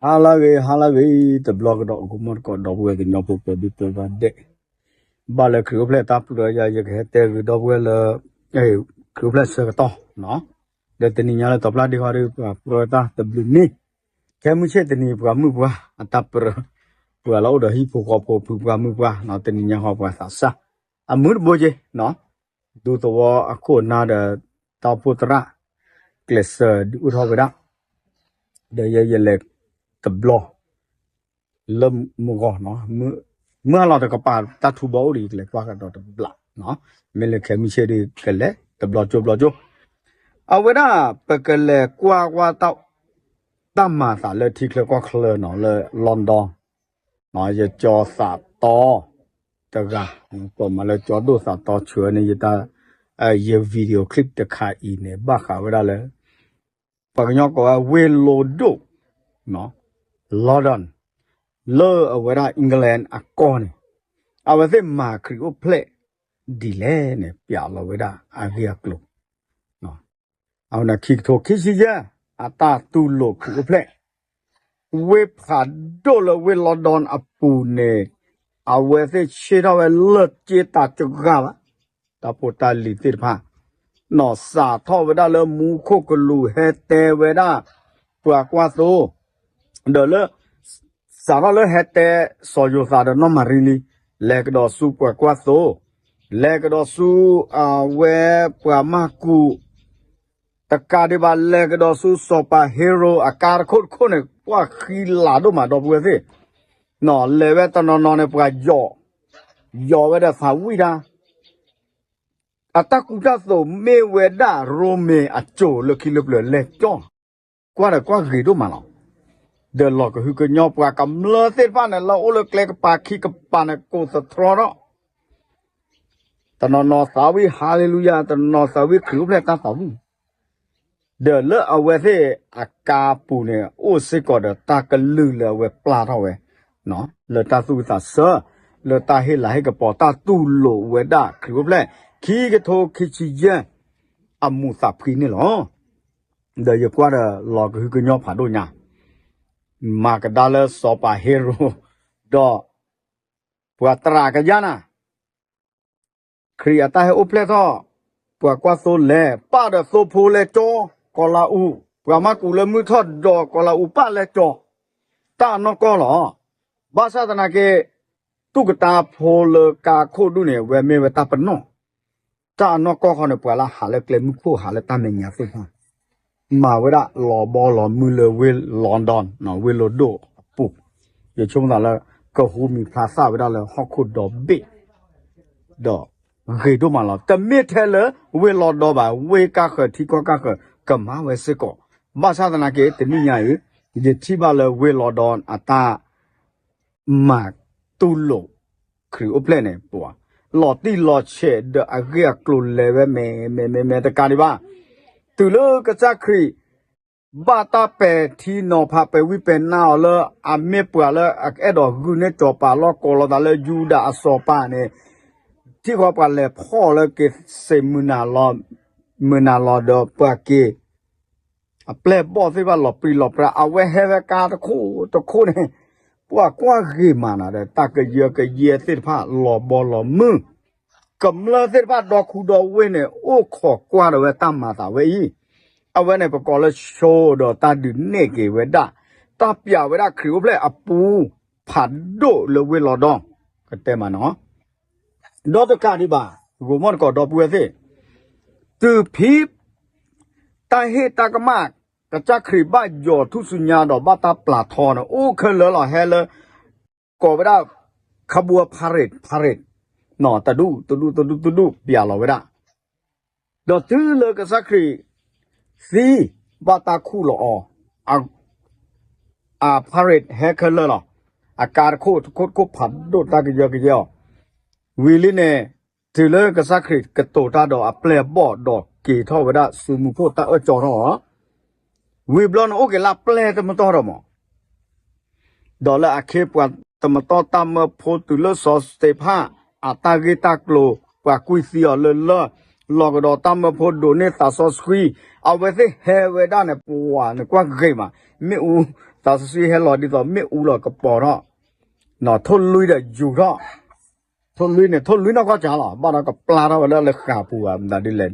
ဟါလၢအဂ့ၤ ဟါလၢအဂ့ၤ တဘျီကဒီး ဂီၤမီၢ်တကိး ဒီပုၢ်ဝဲၢ်ကညီဖိ ပှၤဒူပှၤဒဲး ဘၣ်လၢခရံာ်အိၣ်ဖျဲၣ်တၢ်ပတြၢၤယၤ ယကဟဲတဲဂ့ၤဒီပုၢ်ဝဲၢ်လၢ ခရံာ်အိၣ်ဖျဲၣ်ဆၢကတီၢ် ဒီးတနံၤညါလၢတီၤဖျါဒ့ဟီဒီး ပှၤပတြၢၤတၢ်တဘျုးနံၣ် ခဲမုၢ်ဆ့ၣ်တနံၤ ပှၤမုၣ်ပှၢ်အတၢ်ပတြၢၤ ပှၤလၢအိၣ်ဒီးဟံၣ်ဖိဃီဖိ ဖုပှၢ်မုၣ်ပှၢ် တနံၤညါဃီပှၤသးစၢ် အမုၢ်တဘိက့ၤ ဒူသဝီအခိၣ်အနၢ်ဒီး တၢ်အိၣ်ဖှိၣ်သရၣ် ကျဲးစၢးဒုးအိၣ်ထီၣ်ဝဲဒၣ် ဒီးယဲယလဲၤတဘျီ လၢမုၢ်ဂီၤ မုၢ်ဟါလီၤတကပၤ တၢ်ထူဘီအိၣ်ဒီး ယကလဲၤကွၢ်ကဒီးတဘျီ မ့ၢ်လၢခဲမုၢ်ဆ့ၣ်ဒီး ကလဲၤတဘျီကၠိဘျီကၠိ အဝဲဒၣ် ပကလဲၤကွၢ်ကွၢ် တၢ်မၤသးလၢထံချၢကီၢ်ချၢနီၤ လၢ London ယကၠီသးတီတဂၤ ကိးမးလၢကၠီဒိၣ်သးတီ ဆှၢန့ၢ်ယတၢ် ယ video clip တခါအံၤန့ၣ် ဘၣ်ဃးဝဲဒၣ်လၢ ပှၤကညီကိးဝဲ ဝ့ၢ်လိဒိၣ် London လၢအဝဲဒၣ် England အကီၢ်န့ၣ် အဝဲသ့ၣ်မၤခရံာ်အိၣ်ဖျဲၣ်ဒ်လဲၣ်န့ၣ် ပျးလီၤဝဲဒၣ်အဂ့ၢ်အကျိၤ အဝဲန့ၣ်ခံကထိခံဆံယဲၢ် အတၢ်တူၢ်လိာ်ခရံာ်အိၣ်ဖျဲၣ် ဝ့ၢ်ဖးဒိၣ်လၢဝ့ၢ် London အပူၤန့ၣ် အဝဲသ့ၣ်ဆ့ၣ်ထီၣ်ဝဲလၢက့တးကဂၤဘၣ် တၢ်ဖိတၢ်လံၤသ့ၣ်တဖၣ် နီၢ်စးထီၣ်ဝဲဒၣ်လၢမူခိၣ်ကလူးဟဲတဲဝဲဒၣ် ပှၤကွၢ်သိ ဒီးလၢ စးထီၣ်လၢဟဲတဲ စီၤယိၤသးဒီးနီၢ်မၤရံလံ လဲၤကဒီးဆူပှၤကွၢ်သိ လဲၤကဒီးဆူ အဝဲပှၤမၤကူး တကးဒံးဘၣ် လဲၤကဒီးဆူစီၤပၤဟ့ရိၤ အကါတခိၣ်တခိၣ်န့ၣ် ပှၤဃံလၤဒိၣ်မးဒီပုၢ်ဝဲၢ်သ့ၣ် နီၢ်လဲၤဝဲတနီၤနီၤန့ၣ် ပှၤယီၤ ယီၤဝဲဒီးသးဝံၣ်တၢ် အတၢ်ကူတၢ်သိးမ့ၢ်ဝဲဒၣ်ရိမ့ၤအစိၤလၢခံလၢပျၢၤလဲၤကၠီ ကွၢ်ဒီးကွၢ်ဂ့ၤဒိၣ်မးလီၤ. ဒီးလီၢ်ကဟုကညီပှၤကမျၢၢ်သ့ၣ်တဖၣ်န့ၣ် လၢအိၣ်လၢကျဲကပၤခံကပၤန့ၣ် ကိးသတြီထီၣ် တနီၤနီၤသးဝံၣ် ဟါလ့လူယၤ တနီၤနီၤသးဝံၣ်ခရံာ်အိၣ်ဖျဲၣ်တၢ်သးဝံၣ် ဒီးလၢအဝဲသ့ၣ်အကါပူၤန့ၣ် အိၣ်စ့ၢ်ကီးဒီးတၢ်ကလုၢ်လၢအဝဲပျၢ်ထီၣ်ဝဲ လၢတၢ်သူၣ်ဝံၣ်သးဆၢ လၢတၢ်ဟ့ၣ်လၤဟ့ၣ်ကပီၤတၢ်တူၢ်လိာ်ဝဲဒၣ်ခရံာ်အိၣ်ဖျဲၣ် ခံကထိခံဆံယဲၢ် အမူးသးဖှံန့ၣ်လီၤ. ဒီးယကွၢ်ဒီးလီၢ်ကဟုကညီဖးဒိၣ်ညါ မၤကဒါလၢစီၤပၤဟ့ရိၤ ဒီး ပှၤတြၢ်ကယါနၤ ခရံာ်အတၢ်ဟဲအိၣ်ဖျဲၣ်ထီၣ် ပှၤကွၢ်သိလဲၤ ပၢ်ဒီးသိဖိလဲၤကၠီ ကီၤလၤအူး ပှၤမၤကူးလၢမုၢ်ထီၣ်ဒီးကီၤလၤအူးပၢ်လဲၤကၠီ တၢ်အနီၢ်ကီၢ်လီၤ. ဘၣ်ဆၣ်သနာ်က့ တူၢ်ကတၢဖိလၢကါခိၣ်ဒူၣ်န့ၣ် ဝဲမ့ၢ်ဝဲတၢ်ပနီၣ် တၢ်အနီၢ်ကီၢ်ခီန့ၣ် ပှၤလၢဟးလၢကျဲမုၢ်ခိၣ် ဟးလၢတၢ်မဲာ်ညါသ့ၣ်တဖၣ် မၤဝဲဒၣ်လီၤဘီလီၤမုၢ်လၢဝ့ၢ် London ဝ့ၢ်လိဒိၣ်အပူၤ ယဆိကမိၣ်သးလၢ ကဟူမံၤဖျါသၣ်ဝဲဒၣ်လၢဟီၣ်ခိၣ်ဒီဘ့ၣ် ဒီးဂ့ၤဒိၣ်မးလီၤ. တမ့ၢ်ထဲလၢဝ့ၢ်လီၤဒီဘၣ် ဝ့ၢ်ကါဃၢၤထံကီၢ်ကါဃၢၤ ကမၤဝဲစ့ၢ်ကီး ဘၣ်ဆၣ်သနာ်က့ တနံၣ်ညါအံၤ ယထံၣ်ဘၣ်လၢဝ့ၢ်လီၤဒီအတၢ် မၤတူၢ်လိာ်ခရံာ်အိၣ်ဖျဲၣ်န့ၣ် ပှၤလီၤတံၢ်လီၤဆဲးဒီးအဂ့ၢ်အကျိၤလဲၤဝဲမဲာ်မဲာ်မဲာ်မဲာ်တကးဒံးဘၣ် တုၤလၢကစၢ်ခရံာ် ဘၣ်တၢ်ပဲာ်ထံနီၤဖးပဲာ်ဝံပဲာ်နါအီၤလၢ အမ့ၢ်ပှၤလၢအအဲၣ်ဒိးဂုာ်န့ၢ်စီၤပၤလီၢ် ကိးလီၤသးလၢယူဒၤအစီၤပၤန့ၣ် ထံၣ်ဃီပှၤလဲၤဖီၣ်လၢက့ၤစ့းမုၢ်နၤလီၤ မုၢ်နၤလီၤဒီးပှၤက့ၤ အပျဲၢ်အဘီၣ်သ့ၣ်တဖၣ်လီၤပြံလီၤပြါ အဝဲဟဲဝဲကါတခိၣ်တခိၣ်န့ၣ် ပှၤကွၢ်ဂ့ၤမးနၤဒီး တၢ်ကယၢကယဲသ့ၣ်တဖၣ်လီၤဘီလီၤမုၢ် ကမျၢၢ်သ့ၣ်တဖၣ်ဒီခူဒီဝ့ၢ်န့ၣ် အိၣ်ခိးကွၢ်ဒီးဝဲတၢ်မၤသးဝဲအံၤ အဝဲန့ၣ်ပကိးလၢ show ဒီးတၢ်ဒုးနဲၣ်က့ၤဝဲဒၣ် တၢ်ပျးဝဲဒၣ်ခရံာ်အိၣ်ဖျဲၣ်အပူၤ ဖးဒိၣ်လၢဝ့ၢ်လီၤဒီ ကတဲမးနီၤ ဒီးတကးဒံးဘၣ် ဂိၤမီၢ်တကိးဒီပုၢ်ဝဲၢ်သ့ၣ် တုၤဖံ တၢ်ဟ့ၣ်တၢ်ကမၣ် ကစၢ်ခရံာ်ဘၣ်ယီၤထူၣ်စုညါဒီးဘၣ်တၢ်ပျးထီန့ၣ် အိၣ်ခဲလၢာ်လီၤ ဟဲလၢ ကိးဝဲဒၣ် ခးဘိ parade parade တဒူၣ်တဒူၣ်တဒူၣ်တဒူၣ်ပျးလီၤဝဲဒၣ် ဒီးတုၤလၢကစၢ်ခရံာ်သံ ဘၣ်တၢ်ခူၣ်လီၤအီၤ အ parade ဟဲခဲလၢာ်လီၤ အကါတခိၣ်တခိၣ်တခိၣ်ဖးဒိၣ်တၢ်ကယၢကယဲအီၤ ဝံၤလံန့ၣ် တုၤလၢကစၢ်ခရံာ်ကတိၤတၢ်ဒီးအပျဲၢ်အဘီၣ်ဒီးက့ၤထီၣ်ဝဲဒၣ်ဆူမူခိၣ်တၢ်အၢၣ်ကၠီထီၣ် ဝံၤဘျီန့ၣ်အိၣ်က့ၤလၢပျဲၢ်တမတီၢ်ဒီးမး ဒီးလၢအခ့ပှၤတမတီၢ်တၢ်မၢဖိတုၤလၢစီၤစတ့းဖၣ် အတၢ်ဂ့ၢ်တၢ်ကျိၤ ပှၤကွံာ်သံအီၤလၢလၢၢ် လီၤကဒီးတၢ်မၢဖိဒိးန့ၢ်သးစီဆှံ အဝဲသ့ၣ်ဟဲဝဲဒၣ်န့ၣ် ပှၤန့ၣ်ကွၢ်ဂ့ၤမး မ့ၣ်အူ သးစီဆှံဟဲလီၤဒ်သိးမ့ၣ်အူလီၤကပီၤထီၣ်, ထိၣ်လွံၢ်ဒီးယူၤထီၣ်, ထိၣ်လွံၢ်န့ၣ် ထိၣ်လွံၢ်နီၢ်ကီၢ်စၢ်လီၤ ဘၣ်ဒီးကပျၢ်ထီၣ်ဝဲလၢလၢဃာ်ပူၤဘၣ် မတၤဒ်လဲၣ်, ဒ်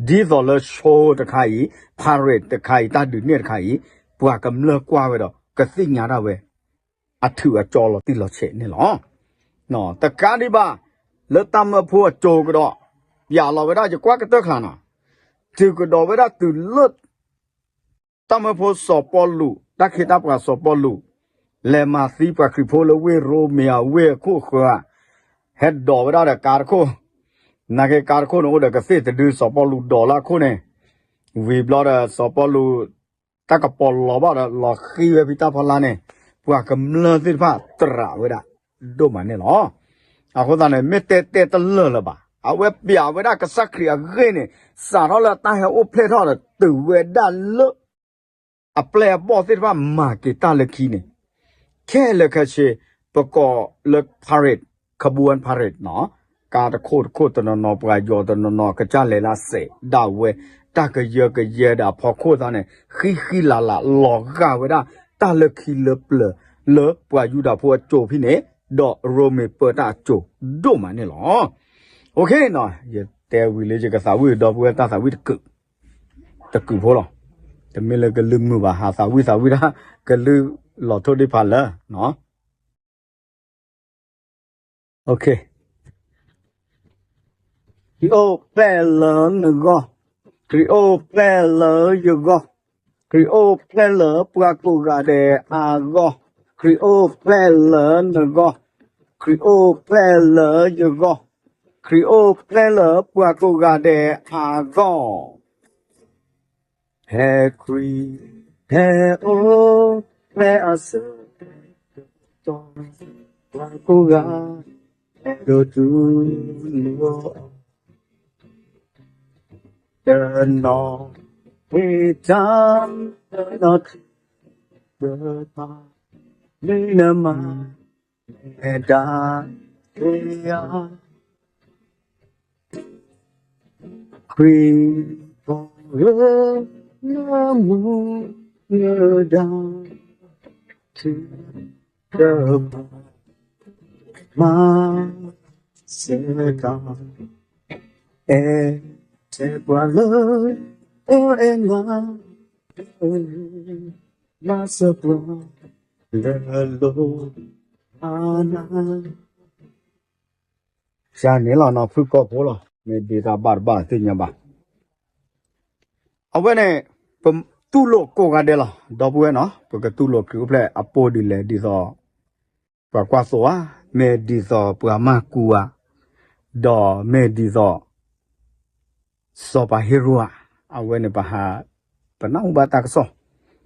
သိးလၢဆိတခါအံၤ, pirate တခါအံၤ, တၢ်ဒုးနဲၣ်တခါအံၤ, ပှၤကမျၢၢ်ကွၢ်ဝဲဒီး ကသ့ၣ်ညါဒၣ်ဝဲ အထုးအကၠီလီၤတံၢ်လီၤဆဲးန့ၣ်လီၤ. တကးဒံးဘၣ် လၢတၢ်မၢဖိအစိၤကဒီး, ပျးလီၤဝဲဒၣ်ယကွၢ်ကတၢၢ်ချါနီၤ, တုၤကဒီးဝဲဒၣ်တုၤလၢ တၢ်မၢဖိစီၤပီလူး တၢ်ခ့တၢ်ပှၤစီၤပီလူး လဲၤမၤသံပှၤခရံာ်ဖိလၢဝ့ၢ်ရိမ့ၤအဝ့ၢ်အခိၣ်ဃၢၤ, ဟဲဒိးဝဲဒၣ်ဒီးကါတခိၣ်, နာ်က့ကါတခိၣ်န့ၣ်အိၣ်ဒီးကသ့ၣ်တဒု စီၤပီလူးဒိးလၢအခိၣ်န့ၣ်, ဝံၤဘျီဒီးစီၤပီလူး တၢ်ကပီၤလီၤဘၣ်ဒီးလီၤဃံဝဲဖံတၢ်ဖီလာ်န့ၣ်, ပှၤကမျၢၢ်သ့ၣ်တဖၣ်သရၣ်ဝဲဒၣ် ဒိၣ်မးန့ၣ်လီၤ. အဃိသတးန့ၣ် မ့ၢ်တဲတဲတလၢာ်လၢၤဘၣ်, အဝဲပျးဝဲဒၣ်ကစၢ်ခရံာ်အဂ့ၢ်န့ၣ် စးထီၣ်လၢတၢ်ဟဲအိၣ်ဖျဲၣ်ထီၣ်ဒီးတုၤဝဲဒၣ်လၢ အပျဲၢ်အဘီၣ်သ့ၣ်တဖၣ်မၤက့ၤတၢ်လၢခံန့ၣ်, ခဲလၢာ်ခဲဆ့ ပကိးလၢ pirate, ခဘိဝဲ pirate နီၤ, ကါတခိၣ်တခိၣ်တနီၤနီၤ ပှၤယီၤတနီၤနီၤ ကစၢ်လဲၤလၢစဲးဒၣ်ဝဲ, တၢ်ကယၢကယဲဒီးအဖီခိၣ်သးန့ၣ် ဃံဃံလၤလၤလီၤဂာ်ဝဲဒၣ် တၢ်လၢခံလၢပျၢၤ လၢပှၤယူဒၤဖိအစိၤဖဲန့ၣ်, ဒီးရိမ့ၤပၢတၢ်အစိၤဒိၣ်မးန့ၣ်လီၤ. ယတဲဝံၤလၢယကသးဝံၣ်ဒီပုၢ်ဝဲၢ်တၢ်သးဝံၣ်တကုာ် တကုာ်ဖိလီၤ. တမ့ၢ်လၢကလုၢ်မုာ်ဘၣ် ဟးသးဝံၣ်သးဝံၣ်တၢ် ကလုၢ်လီၤထိၣ်ဒံးဖးလၢာ်, ခရံာ်အိၣ်ဖျဲၣ်လၢနဂီၢ်, ခရံာ်အိၣ်ဖျဲၣ်လၢယဂီၢ်, ခရံာ်အိၣ်ဖျဲၣ်လၢပှၤကိးဂၤဒဲးအဂီၢ်, ခရံာ်အိၣ်ဖျဲၣ်လၢနဂီၢ်, ခရံာ်အိၣ်ဖျဲၣ်လၢယဂီၢ်, ခရံာ်အိၣ်ဖျဲၣ်လၢပှၤကိးဂၤဒဲးအဂီၢ်. ဖဲခရံာ်ဟဲအိၣ်ဖျဲၣ်အဆၢကတီၢ်, ပှၤကိးဂၤဒဲးဒိးတူၢ်လိာ်အီၤ, တနီၤဟ့ၣ်တၢ်, တနီၤထုး, တဖၣ်မ့ၢ်နမၤ မ့ၢ်ဒၣ်ဧါ, ခရံာ်ဖိဧၢ, နမူနဒါ ထုကဖၣ်မၤစၢၤတၢ်, အဲၣ်ထဲပှၤလၢအအဲၣ်နၤ, မၤစၢၤပှၤလၢလိၣ်အနၤ ယၤန့ၣ်လီၤနီၤ ဖုၣ်ကိာ်ဖိလီၤ မ့ၢ်ဒ့တၢ်ဘၣ်တဘၣ်သ့ၣ်ညါဘၣ်. အဝဲန့ၣ် ပတူၢ်လိာ်ကိးဂၤဒဲးလီၤ ဒီပုၢ်ဝဲၢ်နီၤ ပကတူၢ်လိာ်ခရံာ်အိၣ်ဖျဲၣ်အပူၤဒ်လဲၣ် ဒ်သိး ပှၤကွၢ်သိးဧါ, မ့ၢ်ဒ်သိးပှၤမၢ်ကူဧါ, ဒီးမ့ၢ်ဒ်သိး စီၤပၤဟ့ရိၣ်ဧါ, အဝဲန့ၣ်ပဟး ပနၢ်ဟူဘၣ်တၢ်ကစီၣ်,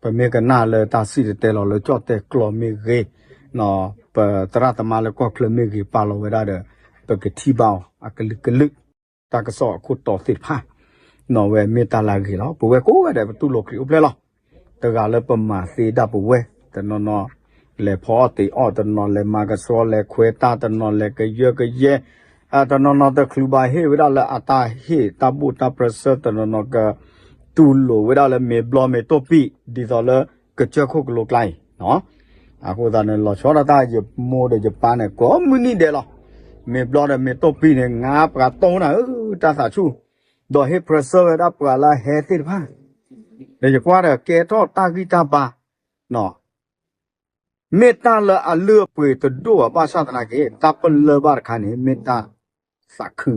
ပမ့ၢ်ကနၣ်လၢတၢ်စံၣ်တဲၤတဲလီၤလၢကၠီၣ်တဲာ်ကျီမ့ၢ်ဂ့ၤ, ပသရၣ်သမါလၢကီၢ်ချၢမ့ၢ်ဂ့ၤ ပာ်လီၤဝဲဒၣ်ဒီး ပကထံၣ်ဘၣ်အီၤ အကလုာ်ကလုာ် တၢ်ကစီၣ်အခိၣ်တီသ့ၣ်တဖၣ်, နီၢ်ဝဲမ့ၢ်တၢ်လၢအဂ့ၤလီၤ. ပဝဲကိးဂၤဒဲး ပတူၢ်လိာ်ခရံာ်အိၣ်ဖျဲၣ်လီၤ. တဂၤလၢပမၤသ့ဒၣ်ပဝဲ, တနီၤနီၤ လဲၤဖီအီၣ်တ့ၤအီၣ်, တနီၤလဲၤမၤကဆှီ, လဲၤခွဲးတၢ်, တနီၤလဲၤကယၢကယဲ, တနီၤနီၤတချုးဘၣ်ဟ့ၣ်ဝဲဒၣ်လၢအတၢ်ဟ့ၣ်တၢ်ဘူၣ်တၢ်ပြၢဆၢ, တနီၤနီၤက တူၢ်လိာ်ဝဲဒၣ်လၢမ့ၤဘျီမ့ၤတိၢ်ပံၣ် ဒ်သိးလၢကစၢၢ်ခိၣ်ကလိကျါအံၤ, အဃိသတးန့ၣ် လီၤဆီဒၣ်တၢ် ယမိၢ်ဒီးယပၢ်န့ၣ် ကိးမုၢ်နံၤဒဲးလီၤ. မ့ၤဘျီဒီးမ့ၤတိၢ်ပံၣ်န့ၣ် ငါပှၤတိၢ်နၤဧၢ တၢ်သးဆူၣ်, ဒီးဟ့ၣ်ပြၢဆၢဝဲဒၣ်ပှၤလၢအဟဲသ့ၣ်တဖၣ်, ဒီးယကွၢ်ဒီးကဲထီၣ်တၢ်ဂံၢ်တၢ်ဘါ, မ့ၢ်တၢ်လၢအလုၢ်အပှ့ၤတဒိၣ်ဘၣ် ဘၣ်ဆၣ်သနာ်က့ တၢ်ပလၢၢ်ဘၣ်တခါန့ၣ် မ့ၢ်တၢ်သးခု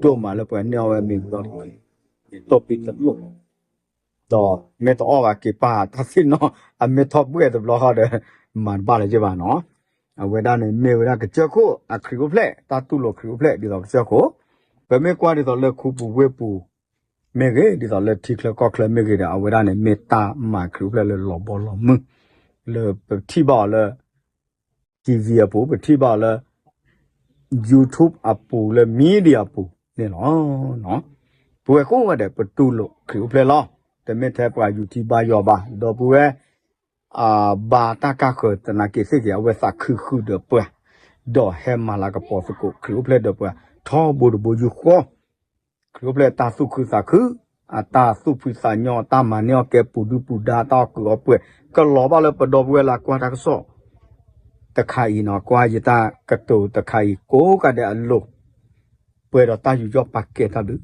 ဒိၣ်မးလၢပှၤန့ၢ်အီၣ်ဝဲမ့ၤဘျီ တိၢ်ပံၣ်တလိၣ်, ဒီးမ့ၢ်တအီၣ်ဘၣ်က့ၤပာ်တၢ်သ့ၣ်နီၣ် အမ့ၢ်ထီၣ်ဘှဲၣ်တဘျီဃီဒီး မၤတဘၣ်လၢၤဘၣ်နီၤ. အဝဲဒၣ်န့ၣ် မ့ၢ်ဝဲဒၣ်ကစၢၢ်ခိၣ်အခရံာ်အိၣ်ဖျဲၣ် တၢ်တူၢ်လိာ်ခရံာ်အိၣ်ဖျဲၣ် ဒ်သိးကစၢၢ်ခိၣ်, ပမ့ၢ်ကွၢ်ဒ်သိးလၢခူပူၤဝ့ၢ်ပူၤ မ့ၢ်ဂ့ၤ ဒ်သိးလၢထံချၢကီၢ်ချၢမ့ၢ်ဂ့ၤဒီး အဝဲဒၣ်န့ၣ် မ့ၢ်တၢ်မၤခရံာ်အိၣ်ဖျဲၣ်လၢလီၤဘီလီၤမုၢ် လၢပထံၣ်ဘၣ်အီၤလၢ TV အပူၤ, ပထံၣ်ဘၣ်အီၤလၢ YouTube အပူၤ, လၢ media အပူၤန့ၣ်လီၤ. ပဝဲကိးဂၤဒဲး ပတူၢ်လိာ်ခရံာ်အိၣ်ဖျဲၣ်လီၤ. တမ့ၢ်ထဲပှၤယူၤထံဘါယွၤဘၣ်, ဒီပုၢ်ဝဲၢ် ဘါတၢ်ကၢ်ဃၢၤသနာ်က့သ့ၣ်က့ၤ အဝဲသးခုဃုာ်ဒီးပှၤ, ဒီးဟဲမၤလၤကပီၤသကိးခရံာ်အိၣ်ဖျဲၣ်ဒီးပှၤ ထီဘိတဘိယူၢ်ဃီ, ခရံာ်အိၣ်ဖျဲၣ်တၢ်သူၣ်ခုသးခု, အတၢ်သူၣ်ဖှံသးညီ တၢ်မၤန့ၢ်အီၣ်ကဲ ပူၤဒုၣ်ပူၤဒါ တၢ်အီၣ်ကုးအီပှဲၤ ကလီၤဘၣ်လၢပဒီပုၢ်ဝဲၢ်လၢအကွၢ်တၢ်ကစီၣ်တခါအံၤနီၤ. ကွၢ်ယတၢ်ကတိၤတခါအံၤ ကိးဂၤဒဲးအလိၤ ပှဲၤဒီးတၢ်ယူးယီၣ်ပာ်ကဲတၢ်ဘျုး